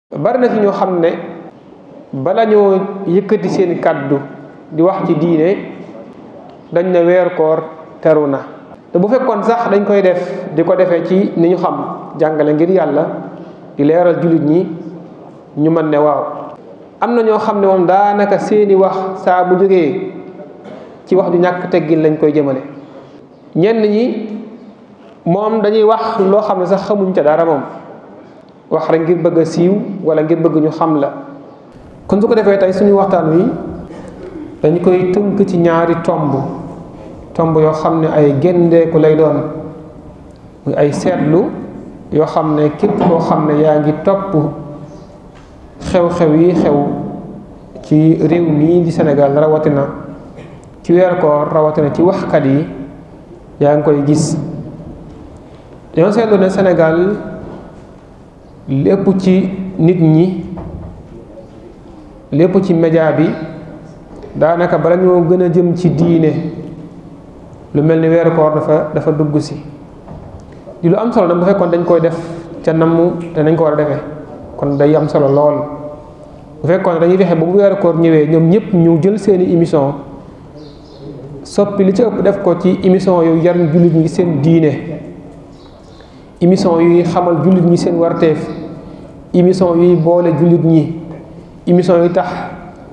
bari na ci ñoo xam ne bala ñoo yëkkati seen kàddu di wax ci diine dañ ne weer koor teru na te bu fekkoon sax dañ koy def di ko defee ci ni ñu xam jàngale ngir yàlla di leeral jullit ñi ñu mën ne waaw. am na ñoo xam ne moom daanaka seeni wax saa bu jógee ci wax du ñàkk teggin lañ koy jëmale. ñenn ñi moom dañuy wax loo xam ne sax xamuñ ca dara moom wax rek ngir bëgg a siiw wala ngir bëgg ñu xam la. kon su ko defee tey suñu waxtaan wi dañ koy tënk ci ñaari tomb yoo xam ne ay géndeeku lay doon muy ay seetlu yoo xam ne képp koo xam ne yaa ngi topp xew-xew yi xew ci réew mii di Sénégal rawatina ci weer koor rawatina ci waxkat yi yaa ngi koy gis. dañoo seetlu ne Sénégal lépp ci nit ñi lépp ci média bi daanaka bala ñoo gën a jëm ci diine lu mel ni weeru koor dafa dugg si di lu am solo nag bu fekkoon dañ koy def ca namm te nañ ko war a defee kon day am solo lool. bu fekkoon dañuy fexe ba bu weeru koor ñëwee ñoom ñëpp ñu jël seeni émission soppi li ci ëpp def ko ci émission yu yar jullit ñi seen diine, émission yuy xamal jullit ñi seen warteef, émission yuy boole jullit ñi, émission yi tax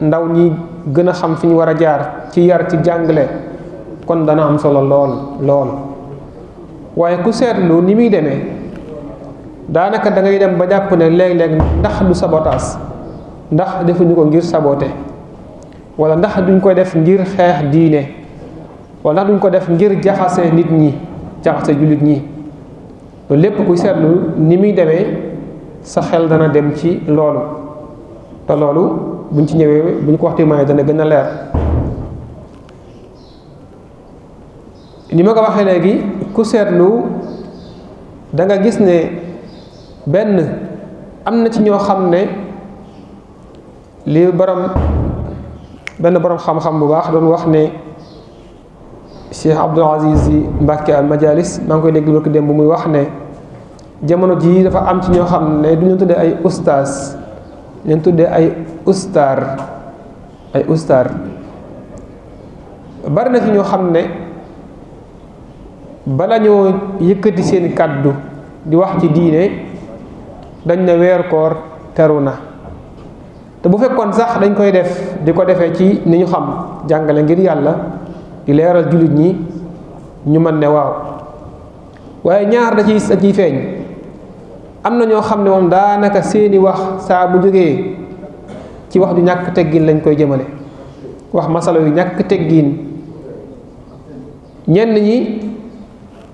ndaw ñi gën a xam fi ñu war a jaar ci yar ci jàngale kon dana am solo lool. waaye ku seetlu ni muy demee daanaka da ngay dem ba jàpp ne léeg-léeg ndax du sabotage, ndax defuñu ko ngir saboter, wala ndax duñ ko def ngir xeex diine, wala ndax duñ ko def ngir jaxase nit ñi, jaxase jullit ñi. loolu lépp kuy seetlu ni muy demee sa xel dana dem ci loolu te loolu buñ ci ñëwee buñ ko waxtu may dana gën a leer. ni ma ko waxee léegi ku seetlu da nga gis ne benn am na ci ñoo xam ne li benn borom xam-xam bu baax doon wax ne Cheikh Abdul Aziz Mbacke al Majalis maa ngi koy déglu ko dem bu muy wax ne jamono jii dafa am ci ñoo xam ne du ñu tuddee ay ustaas leen tuddee ay ustaar bari na ci ñoo xam ne bala ñoo yëkkati seen kàddu di wax ci diine dañ ne weer koor teru na te bu fekkoon sax dañ koy def di ko defee ci ni ñu xam jàngale ngir yàlla di leeral jullit ñi ñu mën ne waaw. waaye ñaar da ciy feeñ. am na ñoo xam ne moom daanaka seeni wax saa bu jógee ci wax du ñàkk teggin lañ koy jëmale, wax masala yu ñàkk teggin. ñenn ñi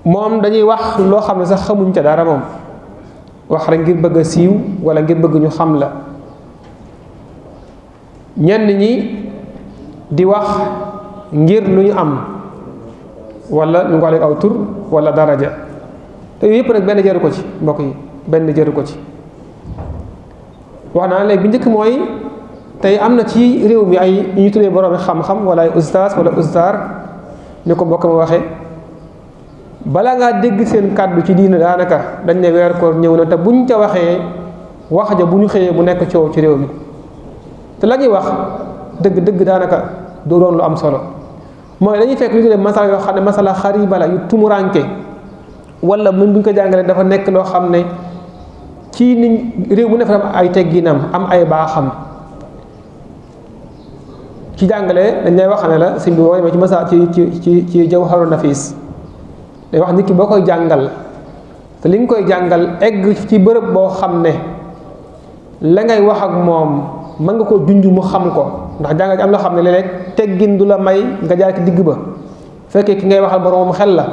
moom dañuy wax loo xam ne sax xamuñ ca dara moom wax rek ngir bëgg a siiw wala ngir bëgg ñu xam la. ñenn ñi di wax ngir lu ñu am wala ñu ngoole aw tur wala daraja te yooyu yëpp nag benn jëru ko ci mbokk yi, benn jëru ko ci. wax naa léegi bi njëkk mooy tey am na ci réew mi ay ñu tuddee borom xam-xam wala ay ustaas wala ustaar ni ko mbokk ma waxee bala ngaa dégg seen kàddu ci diina daanaka dañ ne weer koor ñëw na te buñ ca waxee wax ja bu ñu xëyee bu nekk coow ci réew mi te la ñuy wax dëgg daanaka du doon lu am solo. mooy dañuy fekk lu tuddee masala yoo xam ne masala xariba la yu tumuranke wala buñ ko jàngalee dafa nekk loo xam ne ci niñ réew mu ne fa am ay tegginam am ay baaxam ci jàngale dañ lay wax ne la sëñ bi boo demee ci masa ci Jawharu Nafis day wax nit ki boo koy jàngal te li nga koy jàngal egg ci bërëb boo xam ne la ngay wax ak moom mën nga koo junj mu xam ko ndax jàngal am loo xam ne léeg-léeg teggin du la may nga jaar ci digg ba fekkee ki ngay waxal boromam xel la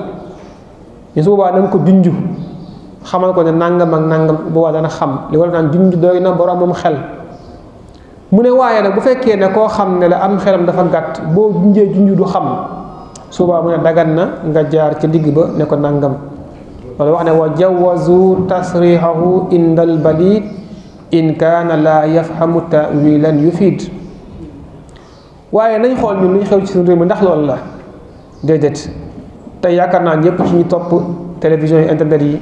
ñu su boobaa na nga ko junj xamal ko ne nangam ak nangam boobaa dana xam li wala naan junj doy na boromam xel. mu ne waaye nag bu fekkee ne koo xam ne la am xelam dafa gàtt boo junjee junj du xam su boobaa mu ne dagan na nga jaar ca digg ba ne ko nangam wala wax ne wa jawazu tasrihahu indal balid in kaana laa yafhamu tawilan yufid. waaye nañ xool ñun lu ñu xew ci suñu réew mi ndax loolu la déedéet. tey yaakaar naa ñëpp ci ñu topp télévision yi internet yi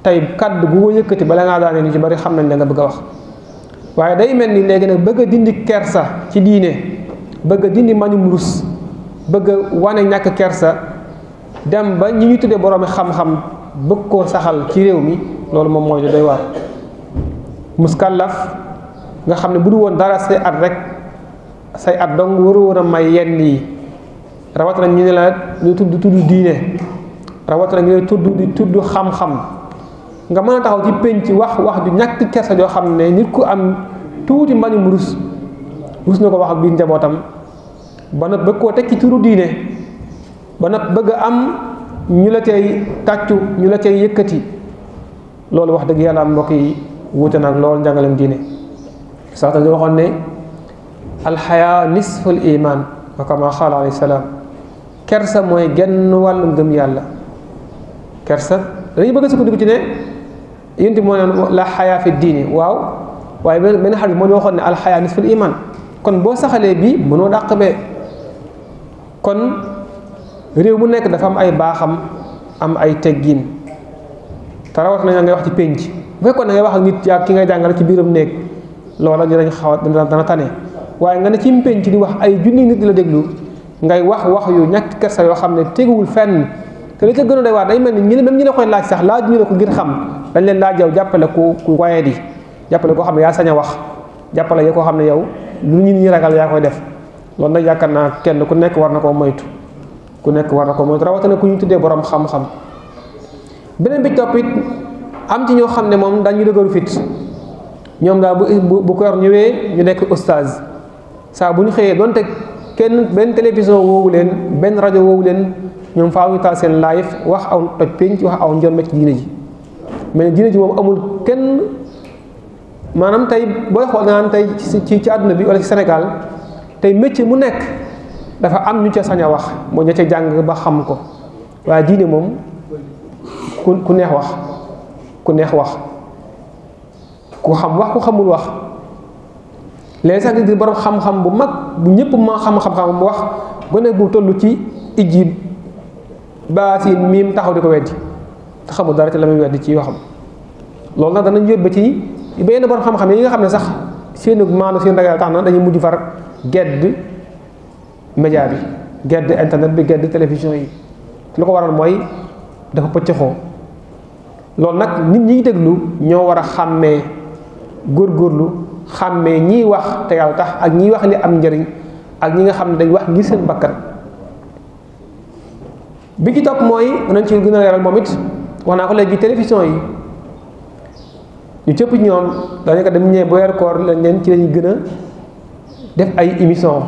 tey kaddu gu ko yëkkati bala ngaa daane ñu ci bari xam nañ la nga bëgg a wax waaye day mel ni léegi nag bëgg a dindi kersa ci diine, bëgg a dindi mañum rus, bëgg a wane ñàkk kersa, dem ba ñi ñu tuddee boroomi xam-xam bëgg koo saxal ci réew mi, loolu moom mooy doy waar. muskallaf nga xam ne bu du woon dara say at rek, say at dong waru woon a may yenn yi, rawatina ñu ne la ñu tudd diine, rawatina ñu ne tudd xam-xam, nga mën a taxaw ci penc wax ju ñàkk kersa joo xam ne nit ku am tuuti mbañum rus na ko wax ak biir njabootam, ba nag bëgg koo teg ci turu diine, ba nag bëgg am ñu la cay tàccu, ñu la cay yëkkati. loolu wax dëgg yàlla am mbokk yi wuute nag loolu njàngaleem diine. sax dañu waxoon ne alxayaa nisful iman wa kama qaala alayhi salaam, kersa mooy genn wàllu ngëm yàlla. kersa dañuy bëgg a sukkandiku ci ne yénti moo ne la xayaa fi diini, waaw, waaye benn xarit moo ñu waxoon ne alxayaa nisful iman, kon boo saxalee bi mënoo dàq bee. kon réew mu nekk dafa am ay baaxam, am ay teggiin, te rawat na ngay wax ci pénc. bu fekkoon na ngay wax ak nit yaa ki ngay jàngale ci biiram néeg, loola dinañ xaw dana tane, waaye nga ne ci pénc di wax ay junni nit di la déglu, ngay wax yu ñàkk kersa yoo xam ne teguwul fenn. te li ca gën a doy waar day mel ni ñi la koy laaj sax laaj ñu la ko ngir xam, dañ leen laaj yow jàppale ku waye di, jàppale koo xam ne yaa sañ a wax, jàppale yo koo xam ne yow lu nit ñi ragal yaa koy def. loolu nag yaakaar naa kenn ku nekk war na koo moytu, rawatina ku ñu tuddee borom xam-xam. beneen bi topp it am ci ñoo xam ne moom dañuy dëgëru fit, ñoom daal bu ko yor ñëwee ñu nekk oustaz, saa bu ñu xëyee doonte benn télévision woowu leen, benn rajo woowu leen, ñoom faaw ñu taal seen live wax aw toj pénc, wax aw njombe ci diine ji. mais diine ji moom amul kenn, maanaam tey booy xool nga naan tey ci àdduna bi wala ci Sénégal tey métier mu nekk dafa am ñu ca sañ a wax, moo ña ca jàng ba xam ko, waaye diine moom ku neex wax, ku xam wax, ku xamul wax. léegi sax nga gis borom xam-xam bu mag bu ñëpp ma xam-xam bu wax gone bu toll ci ijib baasin miim taxaw di ko weddi te xamul dara ci la muy weddi ci waxam. loolu nag danañ yóbbe ci benn borom xam-xam yi nga xam ne sax seen maanu seen ragal tax na dañuy mujj far gedd média bi, gedd internet bi, gedd télévision yi. lu ko waral mooy dafa pëccëxoo. loolu nag nit ñiy déglu ñoo war a xàmmee, góorgóorlu xàmmee ñiy wax te yàlla tax ak ñiy wax li am njëriñ ak ñi nga xam ne dañ wax ngir seen bakkan. bi ci topp mooy nañ ci gën a leeral moom it, wax naa ko léegi télévision yi ñu cëpp ñoom daanaka dem ñëwee ba weeru koor leen ci lañuy gën a def ay émission.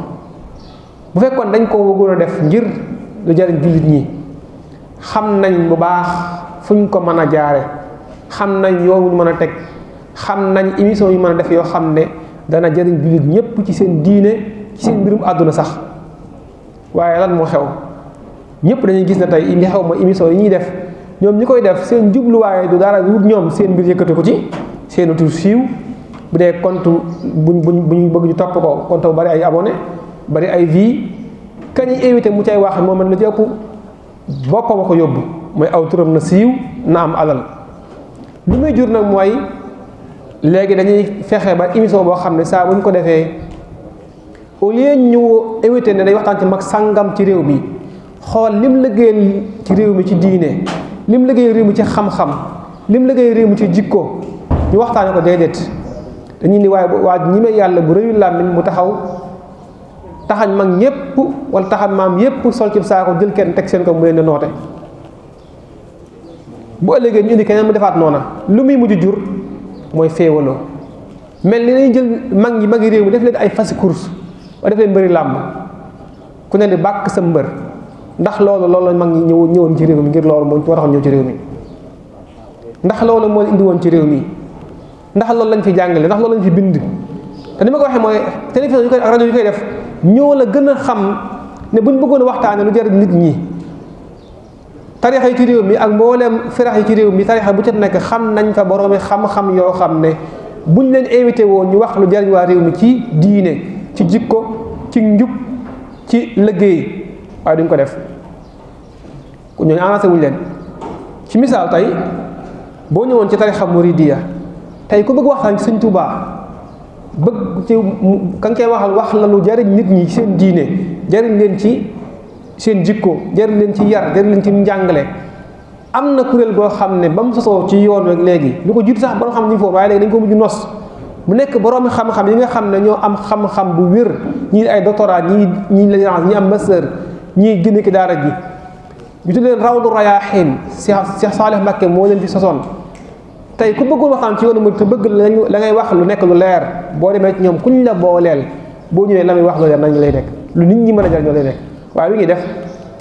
bu fekkoon dañ ko bëggoon a def ngir lu jariñ jullit ñi, xam nañ bu baax fuñ ko mën a jaare, xam nañ yoon wuñ mën a teg, xam nañ émission yu mën a def yoo xam ne dana jariñ jullit ñépp ci seen diine, ci seen mbirum àdduna sax. waaye lan moo xew? ñëpp dañuy gis ne tey li xew ma émission yi ñuy def, ñoom ñi koy def seen jubluwaay du dara wut ñoom seen mbir yëkkati ko ci seen tur siiw. bu dee compte buñ bëgg ñu topp ko, compte bu bari ay abonné, bari ay vie, kañuy invité mu cay wax moom la ci ëpp boppam a ko yóbbu, mooy aw turam na siiw na am alal. li muy jur nag mooy léegi dañuy fexe ba émission boo xam ne saa bu ñu ko defee, au lieu ñu invité ne day waxtaan ci mag sàngam ci réew mi, xool lim liggéeyal ci réew mi ci diine, lim liggéeyal réew mi ci xam-xam, lim liggéeyal réew mi ci jikko, ñu waxtaane ko déedéet. dañuy ni waaye waa ñi may yàlla bu rëyu làmmiñ mu taxaw taxañ mag ñépp wala taxañ maam yépp sol ci saako jël kenn teg seen ko mu leen di noote. bu ëllëgee ñu indi keneen mu defaat noona, lu muy mujj jur mooy féewaloo. mel ni dañuy jël magi réew mi def leen ay fasi course wa def leen mbëri làmb, ku ne di bàkk sa mbër. ndax loolu mag ñi ñëwoon ci réew mi ngir loolu moo taxoon ñëw ci réew mi? ndax loolu moo indi woon ci réew mi? ndax loolu lañ fi jàngale? ndax loolu lañ fi bind? te ni ma ko waxee mooy télévision yu koy ak rajo yu koy def ñoo la gën a xam ne buñ bëggoon a waxtaane lu jariñ nit ñi. tarixa yi ci réew mi ak mbooleem firax yi ci réew mi, tarixa bu ca nekk xam nañ fa boroomi xam-xam yoo xam ne buñ leen invité woon ñu wax lu jariñ waa réew mi ci diine, ci jikko, ci njub, ci liggéey, waaye duñ ko def. ñooñu annoncé wuñ leen. ci misaal tey boo ñëwoon ci tarixa muridiya tey ku bëgg waxtaan ci Sëñ Tuubaa bëgg ci ka nga koy waxal wax la lu jariñ nit ñi seen diine jariñ leen ci seen jikko jariñ leen ci yar jariñ leen ci njàngale. am na kuréel goo xam ne ba mu sosoo ci yoon rek léegi lu ko jiitu sax borom xam ñu foofu waaye léegi dañ ko mujj nos mu nekk boroomi xam-xam yi nga xam ne ñoo am xam-xam bu wér ñii ay doctorat ñii licence ñii am master ñii génn ki daara ji ñu tudd leen Rawdu Rayaahiin Cheikh Saalih Mbacké moo leen fi sosoon. tey ku bëggul waxtaan ci yoonu mu te bëgg la ngay wax lu nekk lu leer boo demee ci ñoom kuñ la booleel boo ñëwee la muy wax lu leer nañ lay nekk lu nit ñi mën a jariñoo lay nekk waaye lu ñuy def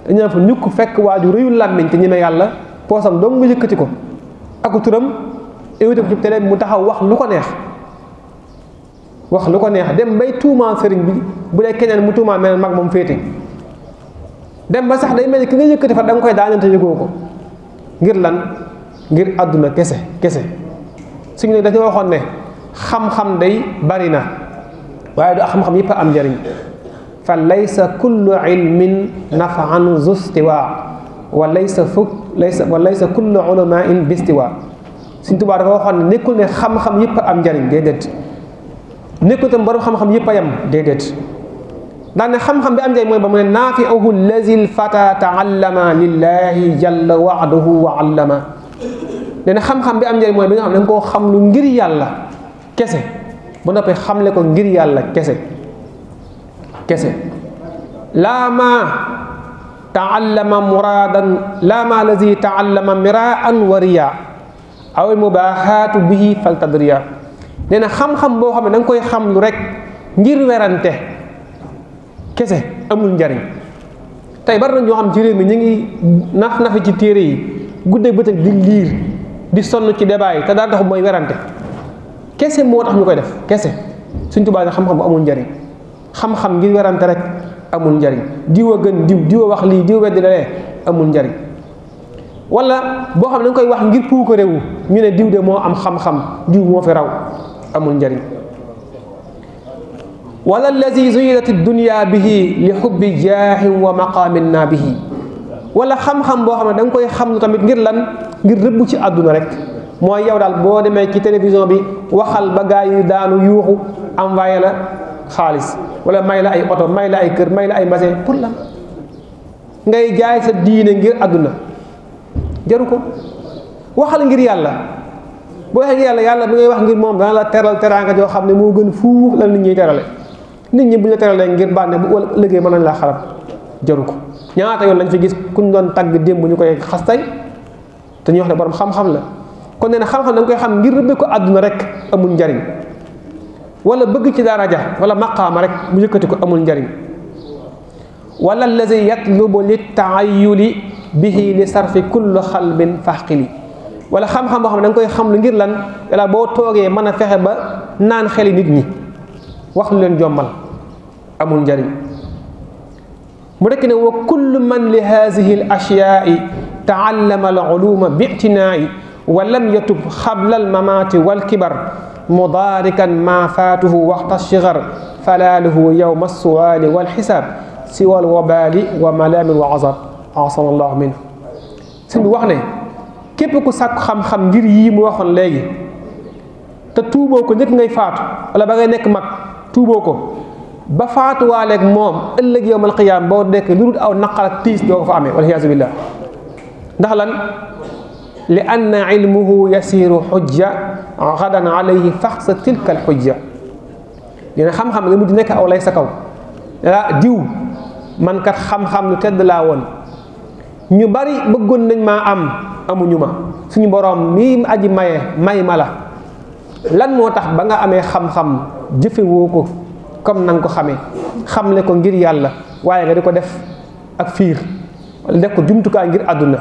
dañu naan fa ñukk fekk waaju rëyul làmmiñ te ñeme yàlla poosam dong mu yëkkati ko aku turam évité ko ci télé mu taxaw wax lu ko neex dem bay tuumaa sëriñ bi bu dee keneen mu tuumaa mel mag moom féete dem ba sax day mel ni ki nga yëkkati fa da nga koy daanante yëgoo ko ngir lan ngir àdduna kese suñu ne dañoo waxoon ne xam-xam day bari na waaye du xam-xam yëpp a am njariñ fa laysa kullu ilmin nafan zu stiwa wa laysa kullu ulamain bistiwa Sëriñ Tuubaa dafa waxoon ne nekkul ne xam-xam yëpp a am njariñ déedéet nekkul tam borom xam-xam yëpp a yem déedéet daan ne xam-xam bi am njariñ mooy ba mu ne naafi'uhu allazi lfata taallama lillahi jalla wa'duhu wa allama nee na xam-xam bi am njëriñ mooy bi nga xam ne danga koo xam lu ngir yàlla kese ba noppee xamle ko ngir yàlla kese laa ma taallama muraadan laa ma lazi taallama miraan wa riya aw mubaahaatu bihi faltadriya nee na xam-xam boo xam ne da nga koy xam lu rek ngir werante kese amul njariñ tey bari na ñoo xam ci réew mi ñu ngi nafi ci téere yi guddeeg bëccëg di liir di sonn ci débat yi te dara tax mooy werante kese moo tax ñu koy def kese Sëriñ Tuubaa ne xam-xam bu amul njariñ xam-xam ngir werante rek amul njariñ diw a gën diw a wax lii diw weddi lee amul njariñ wala boo xam ne dañ koy wax ngir pour ko réewu ñu ne diw de moo am xam-xam diw moo fi raw amul njariñ wala allazi zuyinat dunya bihi li xubbi jaahin wa maqaamin na bihi wala xam-xam boo xam ne da nga koy xam lu tamit ngir lan ngir rëbb ci àdduna rek mooy yow daal boo demee ci télévision bi waxal ba gaa yi daanu yuuxu envoyé la xaalis wala may la ay oto may la ay kër may la ay machine pour lan ngay jaay sa diine ngir àdduna jaru ko waxal ngir yàlla boo waxee ngir yàlla bi ngay wax ngir moom dana la teral teraanga joo xam ne moo gën fuuf lan nit ñuy terale nit ñi bu ñu la teralee ngir bànne bu wala liggéey mën nañ laa xarab jaru ko ñaata yoon lañ fi gis kuñ doon tagg démb ñu koy xas tey te ñu wax ne borom xam-xam la kon nee na xam-xam da nga koy xam ngir rëbbe ko àdduna rek amul njariñ wala bëgg ci daraja wala maqaama rek mu yëkkati ko amul njariñ wala allazi yatlubu li taayuli bihi li sarfi kulli xalbin faxqili wala xam-xam boo xam ne da nga koy xam lu ngir lan wala boo toogee mën a fexe ba naan xeli nit ñi wax lu leen jommal amul njariñ mu rekk ne wa kullu man li haadihi al ashyaai taallama al uluma bi ictinaai wa lam yatub xabla al mamaati wal kibar mudaarikan ma faatuhu waxta shigar fala lahu yowma suwaali wal xisaab siwa al wabaali wa malaamin wa azab asana allahu minhu sëñ bi wax ne képp ku sàkku xam-xam ngir yii mu waxoon léegi te tuuboo ko njëkk ngay faatu wala ba ngay nekk mag tuuboo ko ba faatuwaaleeg moom ëllëg yowmal qiyaam boo dekk lu dul aw naqar ak tiis doo ko fa amee waliyaasu billah ndax lan li anna ilmuhu yasiru xujja gadan alayhi faxsa tilka al xujja dina xam-xam nga mujj nekk aw lay sa kaw ah diw man kat xam-xam lu tedd laa woon ñu bari bëggoon nañ maa am amuñu ma suñu boroom mii aji maye may ma la lan moo tax ba nga amee xam-xam jëfewoo ko comme na nga ko xamee xamle ko ngir yàlla waaye nga di ko def ak fiir wala def ko jumtukaay ngir àdduna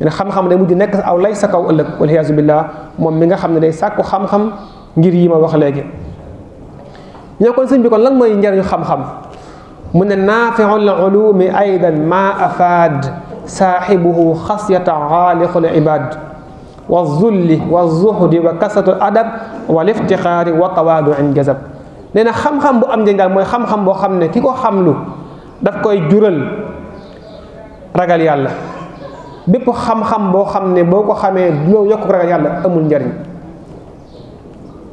ne xam-xam day mujj nekk aw lay sa kaw ëllëg waliyaasu billah moom mi nga xam ne day sàkku xam-xam ngir yi ma wax léegi ñoo kon sëñ bi kon lan mooy njariñu xam-xam mu ne naafiul ulumi aydan ma afaad saaxibuhu xasyata xaaliqul ibad wa zulli wa zuhdi wa kasratu adab wal iftixaari wa tawaaduin jazab nee na xam-xam bu am njëriñ daal mooy xam-xam boo xam ne ki ko xamlu daf koy jural ragal yàlla bépp xam-xam boo xam ne boo ko xamee loolu yokk ragal yàlla amul njariñ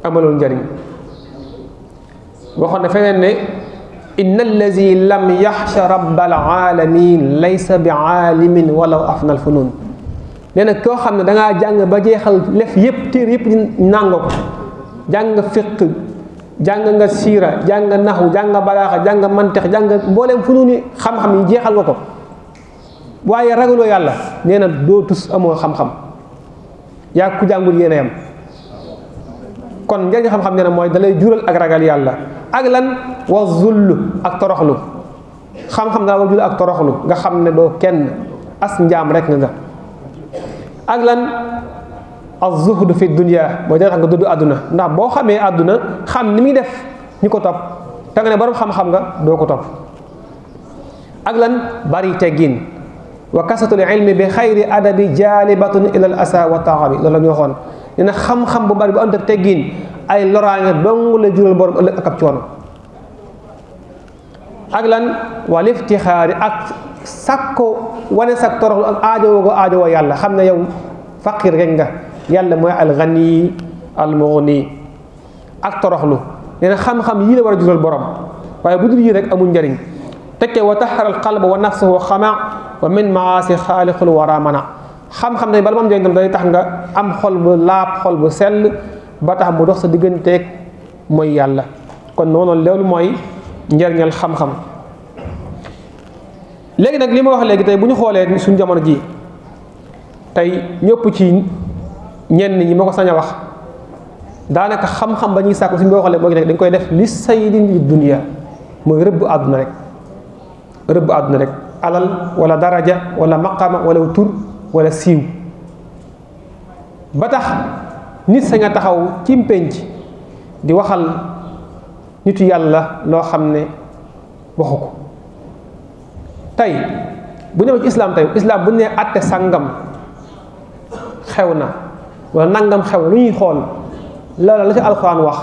amalul njariñ waxoon na feneen ne inna allazi lam yaxsha rabbal alamin laysa bi aalimin walaw afnal funun nee na koo xam ne dangaa jàng ba jeexal lef yépp téer yépp nàngo ko jàng fiq jàng nga siira jàng naxu jàng balaaxa jàng mantex jàng mbooleem fununi xam-xam yi jeexal nga ko waaye ragaloo yàlla nee na doo tus amoo xam-xam yaa ku jàngul yéen a yam kon njëriñ xam-xam nee na mooy dalay jural ak ragal yàlla ak lan wa zull ak toroxlu xam-xam dala wa jural ak toroxlu nga xam ne doo kenn as njaam rek nga ak lan az-zuhd fi dunya mooy dana tax nga dudd àdduna ndax boo xamee àdduna xam ni muy def ñi ko topp te nga ne borom xam-xam nga doo ko topp ak lan bari teggin wa kasatul ilmi bi xayri adabi jaalibatun ila al asa wa taabi loolu la ñu waxoon nee na xam-xam bu bari bu ànd ak teggin ay loraange dong la jural borom ëllëg ak ab coono ak lan wal iftixaari ak sakko wane sak toroxlu ak aajowoo ko aajowoo yàlla xam ne yow faqir rek nga yàlla mooy al ghani al mughni ak toroxlu nee na xam-xam yii la war a jural borom waaye bu dul yii rek amul njëriñ tekkee wa taxara al qalba wa nafsahu xama wa min maasi xaaliqul wara mana xam-xam ne bala ma am njëriñ tam day tax nga am xol bu laab xol bu sell ba tax mu dox sa digganteeg mooy yàlla kon noonu loolu mooy njëriñal xam-xam léegi nag li ma wax léegi tey bu ñu xoolee suñu jamono ji tey ñëpp ci ñenn ñi ma ko sañ a wax daanaka xam-xam ba ñuy sàkku suñu boo xoolee moo ngi nekk dañ koy def li saydin li dunya mooy rëbb àdduna rek alal wala daraja wala maqama wala tur wala siiw ba tax nit sa nga taxaw ci pénc di waxal nitu yàlla loo xam ne waxu ko tey bu ñëwee ci islam tey islam bu ñu nee àtte sàngam xew na wala nangam xew lu ñuy xool loola la ci alxuraan wax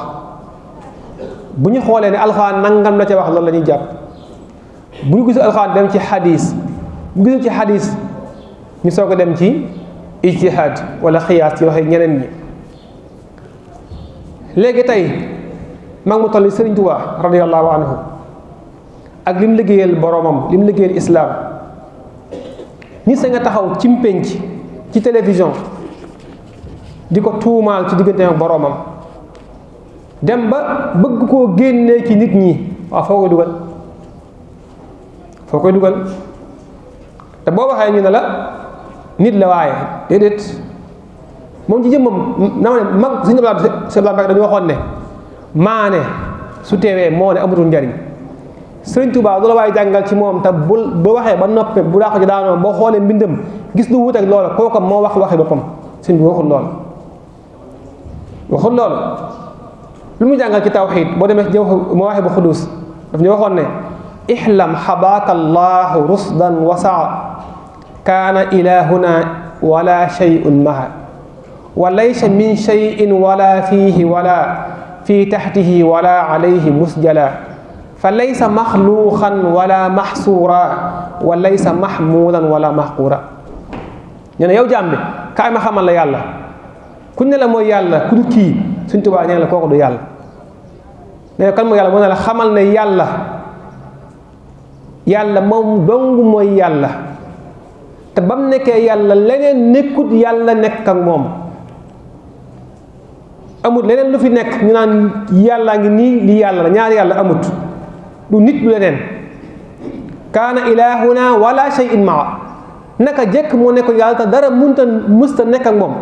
bu ñu xoolee ne alxuraan nangam la ca wax loolu la ñuy jàpp bu ñu gisul alxuraan dem ci xadis bu gisul ci xadis ñu soog a dem ci ijtihaad wala xiyaas ci waxee ñeneen ñi léegi tey mag mu toll ni Sëriñ Tuubaa radiyallahu anhu ak li mu liggéeyal boromam li mu liggéeyal islaam nit sa nga taxaw ci mpénc ci télévision di ko tuumaal ci diggante ak boromam dem ba bëgg koo génnee ci nit ñi waaw foo koy dugal te boo waxee ñu ne la nit la waaye déedéet moom ci jëmmam na ma ne mag suñu blaat dañu waxoon ne maane su teewee moo ne amatul njariñ Sëriñ Tuubaa du la waaye jàngal ci moom te bu waxee ba noppee bu daa ko ci daanoo boo xoolee mbindam gis lu wut ak loola kooka moo wax waxi boppam sëñ bi waxul loolu lu mu jàngal ci tawxiid boo demee ci moo waxee bu xudus daf ñu waxoon ne ixlam xabaaka allahu rusdan wasaa kaana ilahuna wala shay'un maha wa laysa min shay'in wala fiihi wala fi taxtihi wala alayhi musjala fa laysa maxluuqan wala maxsuura wa laysa maxmuudan wala maxquura ñu ne yow jaam bi kaay ma xamal la yàlla ku ne la mooy yàlla ku du kii Sëriñ Tuubaa nee la kooku du yàlla ne kan mooy yàlla moo ne la xamal ne yàlla moom dong mooy yàlla te ba mu nekkee yàlla leneen nekkut yàlla nekk ak moom amut leneen lu fi nekk ñu naan yàllaa ngi nii li yàlla la ñaari yàlla amut du nit du leneen kaana ilaahuna wala shay'in maa naka jekk moo nekkoon yàlla te dara mësta nekk ak moom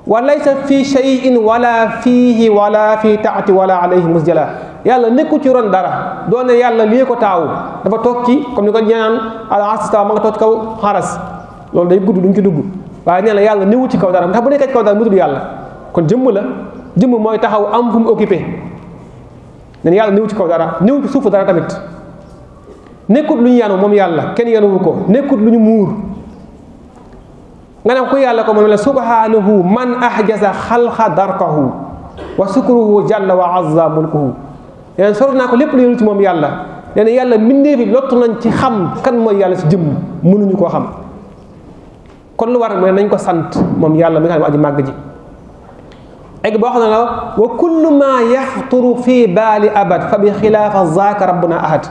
wa laysa fi shay'in wala fiihi wala fi taati wala alayhi musjala yàlla nekku ci ron dara doone yàlla lii ko taawu dafa toog ci comme ni ko ñaan al-astawa ma nga toog ci kaw xaras loolu day gudd duñ ci dugg waaye nee na yàlla néewu ci kaw dara ndax bu nekkee ci kaw dara mu tudd yàlla kon jëmm mooy taxaw am fu mu occupé nen yàlla néew ci kaw dara néew ci suufu dara tamit nekkut lu ñu yanu moom yàlla kenn yanuwu ko nekkut lu ñu muur nga ne ko yàlla ko moom la subhanahu man ahjasa xalqa darkahu wa sukruhu jalla wa azza mulkuhu leen sori naa ko lépp lu yenu ci moom yàlla nee na yàlla mbindee fi lottu nañ ci xam kan mooy yàlla ci jëmm mënuñu koo xam kon lu war mooy nañ ko sant moom yàlla mi nga xam ne aji màgg ji egg boo xam ne la wa kullu ma yaxturu fi baali abad fa bi xilaafa zaaka rabbuna ahad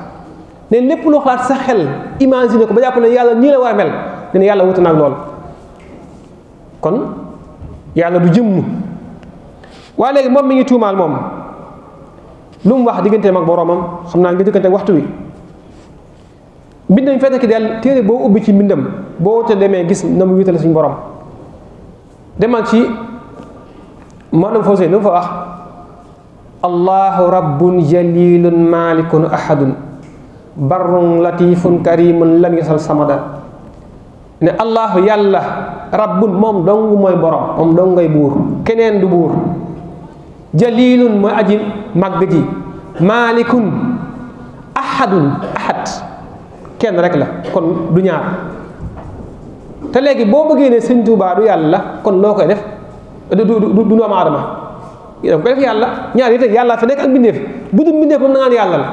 ne lépp loo xalaat sa xel imaginer ko ba jàpp ne yàlla nii la war a mel ne yàlla wuute nag lool kon yàlla du jëmm waaye léegi moom mi ngi tuumaal moom lu mu wax digganteem ak boroomam xam naa ngi diggante ak waxtu wi mbindam fekk ki del téere boo ubbi ci mbindam boo te demee gis na mu wéetale suñu borom demal ci maanaam foo see lu mu fa wax allahu rabbun jalilun malikun ahadun barrun latifun karimun lam yasal samada ne allahu yàlla rabbun moom dong mooy borom moom dong ngay buur keneen du buur jalilun mooy aji màgg ji malikun ahadun ahad kenn rek la kon du ñaar te léegi boo bëggee ne sëñ Tuubaa du yàlla kon loo koy def du doomu aadama da koy def yàlla ñaar yi te yàlla fi nekk ak mbindeef bu du mbindeef moom na ngaan yàlla la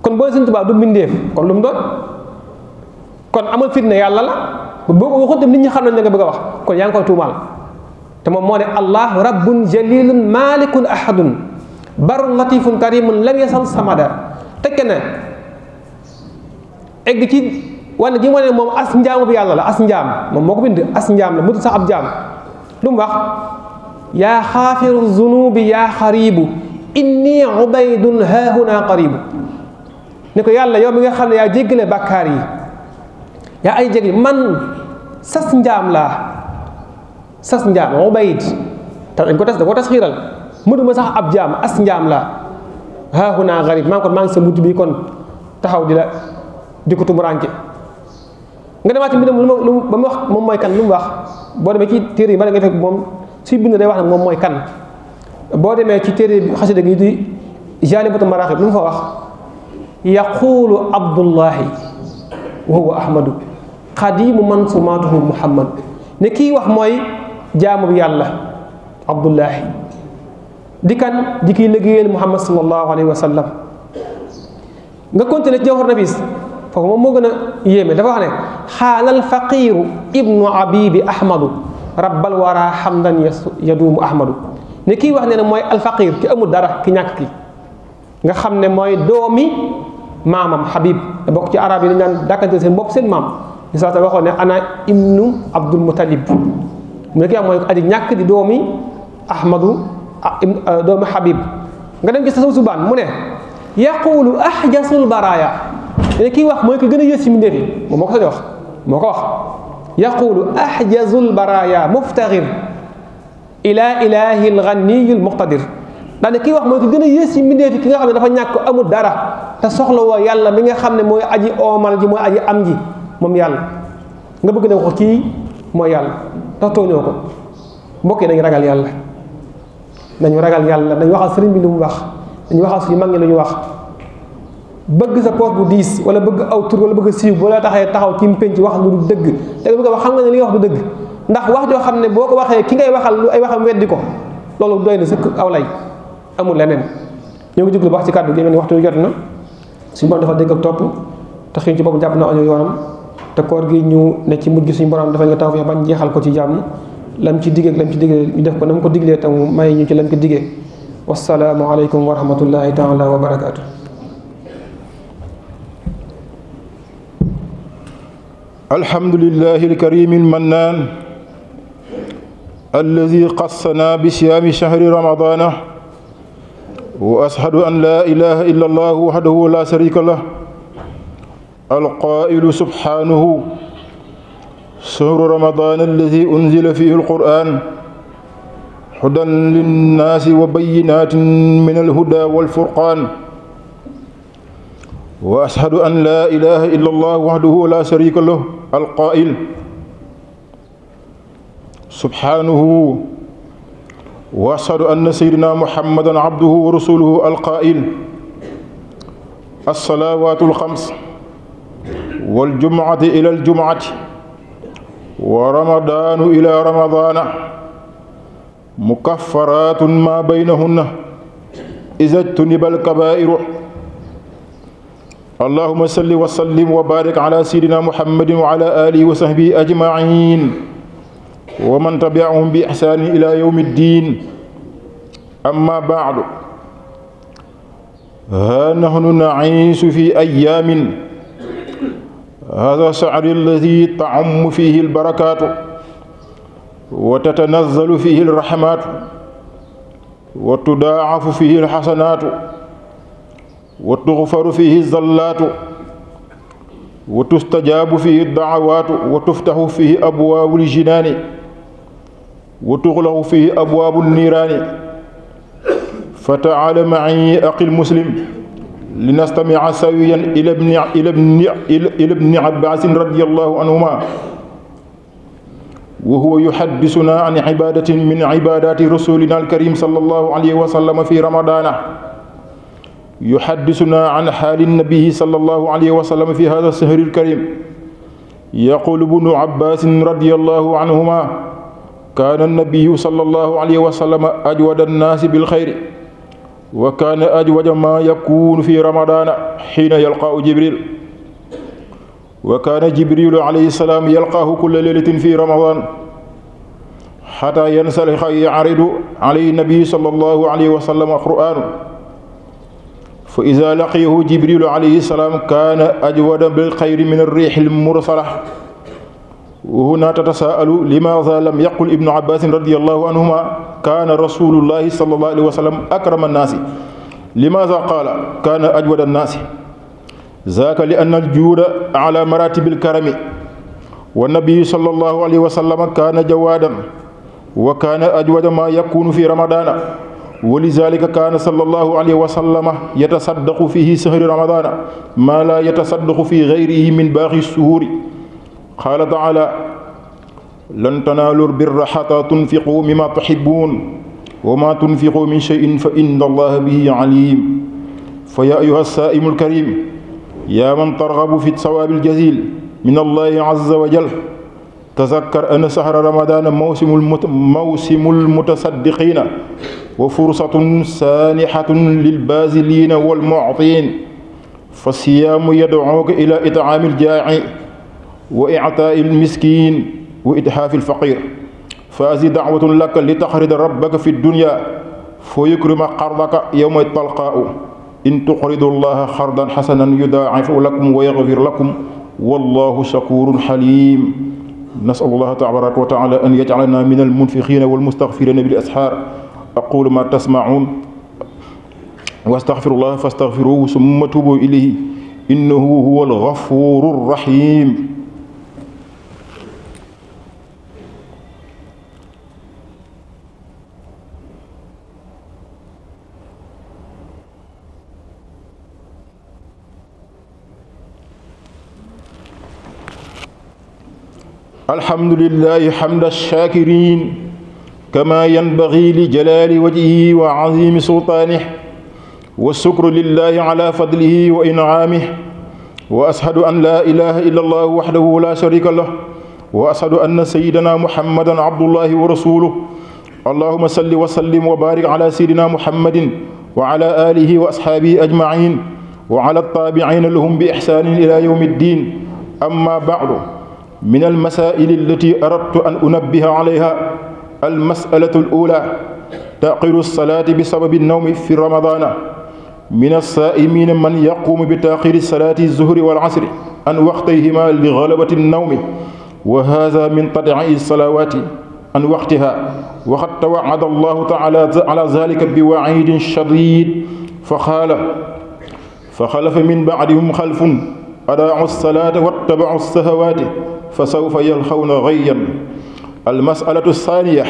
kon boo sëñ Tuubaa du mbindeef kon lu mu doon kon amal fitna yàlla la boo ko waxut nit ñi xam nañ nga bëgg a wax kon yaa ngi koy tuumaal te moom moo ne allahu rabbun jalilun malikun ahadun barun latifun karimun lam yasal samada tekke ne egg ci wane ji wane moom as njaamu bi yàlla la as njaam moom moo ko bind as njaam la mutul sax ab jaam lu mu wax yaa xaafiru zunubi yaa xaribu inni ubaydun haahuna qaribu ni ko yàlla yow mi nga xam ne yaa jéggale bàkkaar yi yaa ay jéggi man sas njaam laa sas njaam ubayd te dañ ko tas da ko tas xiiral mënuma sax ab jaam as njaam laa haahuna qarib maa ngi sa bunt bi kon taxaw di ko tumuraanke nga demaat ci mbindam lu ba mu wax moom mooy kan lu mu wax boo demee ci téere yi ba nga fekk moom suy bind day wax ne moom mooy kan boo demee ci téere xasida gi di Jaalibatu Maraaxib lu mu fa wax yaquulu abdullahi wa huwa ahmadu xadimu man sumaatuhu muhammad ne kii wax mooy jaamu bi yàlla abdullahi di kan di kiy liggéeyal muhammad sallallahu alayhi wa sallam nga continué ci Jawhar Nafis foofu moom moo gën a yéeme dafa wax ne xaalal faqiiru ibnu abibi ahmadu rabbal wara hamdan yaduumu ahmadu ne kii wax ne ne mooy alfaqir ki amul dara ki ñàkk ki nga xam ne mooy doomi maamam Habib da bokk ci arab yi dañ naan dàkkante seen bopp seen maam ñu saa sa waxoon ne ana ibnu abdul mutalib mu ne kii wax mooy aji ñàkk di doomi ahmadu doomi Habib nga dem ci sa subaan mu ne yaqulu ahjasul baraya ne kii wax mooy ko gën a yées ci mbindeef yi moom moo ko sañ wax moo ko wax yaqulu ahjazul baraya muftaxir ila ilahi lganiyi lmuqtadir daane kii wax mooy ko gën a yées ci mbindeef yi ki nga xam ne dafa ñàkk amul dara te soxla woo yàlla mi nga xam ne mooy aji oomal ji mooy aji am ji moom yàlla nga bëgg ne ko kii mooy yàlla tax tooñoo ko mbokk yi nañu ragal yàlla nañu ragal yàlla nañu waxal sëriñ bi lu mu wax dañu waxal suñu mag ñi lu ñu wax bëgg sa poos bu diis wala bëgg aw tur wala bëgg siiw boo la taxee taxaw ci penc wax lu du dëgg te bëgg a wax xam nga ne li nga wax du dëgg ndax wax joo xam ne boo ko waxee ki ngay waxal lu ay waxam weddi ko loolu doy na sëkk aw lay amul leneen ñoo ngi juglu wax ci kàddu gi mel ni waxtu wi jot na suñu borom dafa dégg ak topp te xiñ ci bopp jàpp na añu yoonam te koor gi ñu ne ci mujj suñu borom dafa nga taw fi bañ jeexal ko ci jàmm lam ci diggee lam ci diggee ñu def ko na mu ko diglee te mu may ñu ci lam ko diggee wassalaamu aleykum wa rahmatullahi taala wa barakaatu. alhamdulillahi alkarimi almannan alladi qassana bi siyaami shahri ramadana wa ashhadu an la ilaha illa allah wahdahu la sharika lah alqailu subhanahu shahru ramadana alladi unzila fihi alquran hudan linnaasi wa bayyinatin min alhuda walfurqan wa ashhadu an la ilaha illa allah wahdahu la sharika lah alqail subhanahu wa ashhadu anna sayyidina muhammadan abduhu wa rasuluhu alqail alsalawatu alxams waljumuati ila aljumuati wa ramadanu ila ramadana mukaffaratun ma baynahunna iza jtuniba alkabairu allahuma salli wa sallim wa barik ala sayyidina muhammadin wa ala alihi wa sahbihi ajmain ومن تبعهم بإحسان إلى يوم الدين. أما بعد، ها نحن نعيش في أيام هذا الشهر الذي تعم فيه البركات وتتنزل فيه الرحمات وتضاعف فيه الحسنات وتغفر فيه الزلات وتستجاب فيه الدعوات وتفتح فيه أبواب الجنان وتغلق فيه أبواب النيران. فتعال معي أخي المسلم لنستمع سويا إلى ابن عباس رضي الله عنهما وهو يحدثنا عن عبادة من عبادات رسولنا الكريم صلى الله عليه وسلم في رمضان. يحدثنا عن حال النبي صلى الله عليه وسلم في هذا الشهر الكريم. يقول ابن عباس رضي الله عنهما: كان النبي صلى الله عليه وسلم أجود الناس بالخير، وكان أجود ما يكون في رمضان حين يلقاه جبريل. وكان جبريل عليه السلام يلقاه كل ليلة في رمضان حتى ينسلخ يعرض عليه النبي صلى الله عليه وسلم القرآن. فإذا لقيه جبريل عليه السلام كان أجود بالخير من الريح المرسلة. وهنا تتساءل لماذا لم يقل ابن عباس رضي الله عنهما كان رسول الله صلى الله عليه وسلم أكرم الناس؟ لماذا قال كان أجود الناس؟ ذاك لأن الجود على مراتب الكرم، والنبي صلى الله عليه وسلم كان جوادا وكان أجود ما يكون في رمضان. ولذلك كان صلى الله عليه وسلم يتصدق فيه شهر رمضان ما لا يتصدق في غيره من باقي الشهور. قال تعالى: لن تنالوا البر حتى تنفقوا مما تحبون وما تنفقوا من شيء فإن الله به عليم. فيا أيها السائم الكريم، يا من ترغب في الثواب الجزيل من الله عز وجل، تذكر أن شهر رمضان موسم المتصدقين وفرصة سانحة للبازلين والمعطين. فالصيام يدعوك إلى إطعام الجائع وإعطاء المسكين وإتحاف الفقير. فهذه دعوة لك لتقرض ربك في الدنيا فيكرم قرضك يوم تلقاه. إن تقرضوا الله قرضا حسنا يضاعف لكم ويغفر لكم والله شكور حليم. نسأل الله تبارك وتعالى أن يجعلنا من المنفقين والمستغفرين بالأسحار. أقول ما تسمعون واستغفر الله فاستغفروه ثم توبوا إليه إنه هو الغفور الرحيم. الحمد لله حمد الشاكرين كما ينبغي لجلال وجهه وعظيم سلطانه، والشكر لله على فضله وإنعامه. وأشهد أن لا إله إلا الله وحده لا شريك له، وأشهد أن سيدنا محمدا عبد الله ورسوله. اللهم صل وسلم وبارك على سيدنا محمد وعلى آله وأصحابه أجمعين وعلى التابعين لهم بإحسان إلى يوم الدين. أما بعد، من المسائل التي أردت أن أنبه عليها: المسألة الأولى تأخير الصلاة بسبب النوم في رمضان. من الصائمين من يقوم بتأخير الصلاة الظهر والعصر عن وقتيهما لغلبة النوم، وهذا من تضييع الصلوات عن وقتها. وقد توعد الله تعالى على ذلك بوعيد شديد فقال: فخلف من بعدهم خلف أضاعوا الصلاة واتبعوا الشهوات فسوف يلقون غيا. المسألة الثانية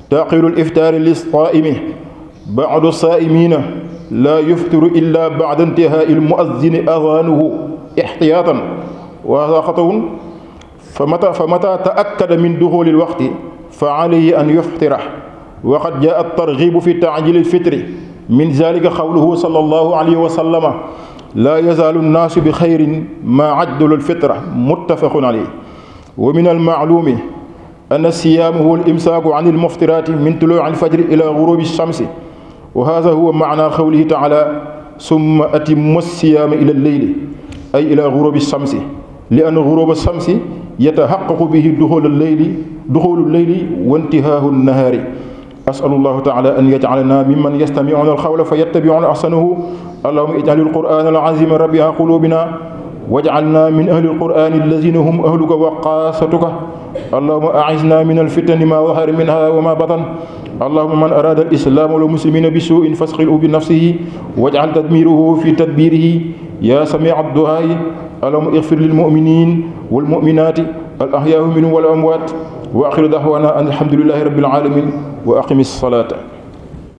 تأخير الإفطار للصائم. بعض الصائمين لا يفطر إلا بعد انتهاء المؤذن أذانه احتياطا، وهذا خطأ. فمتى تأكد من دخول الوقت فعليه أن يفطره. وقد جاء الترغيب في تعجيل الفطر، من ذلك قوله صلى الله عليه وسلم: لا يزال الناس بخير ما عجلوا الفطرة، متفق عليه. ومن المعلوم أن الصيام هو الإمساك عن المفطرات من طلوع الفجر إلى غروب الشمس، وهذا هو معنى قوله تعالى: ثم أتموا الصيام إلى الليل، أي إلى غروب الشمس، لأن غروب الشمس yatahaqqaqu bihi duxulu leyli wa intihaahu nahaari. asalu llahu taala an yajcalana mimman yastamicuuna alqawla fa yattabicuuna axsanahu. allahuma ijcal alqur'ana alazima rabia qulubina wajcalna min ahli alqur'ani allazina hum ahluka wa qaasatuka. allahuma acisna min alfitani ma dahara minha wa ma batan. allahuma man arada alislaama walmuslimina bisuuin fasqilhu binafsihi wajcal tadmiruhu fi tadbirihi ya samica adduaai. allahuma igfir lilmuminin walmuminati alahyaai minhum wal amwaat wa axiru dahwana an alhamdulilahi rabbil alamin wa aqimi salata.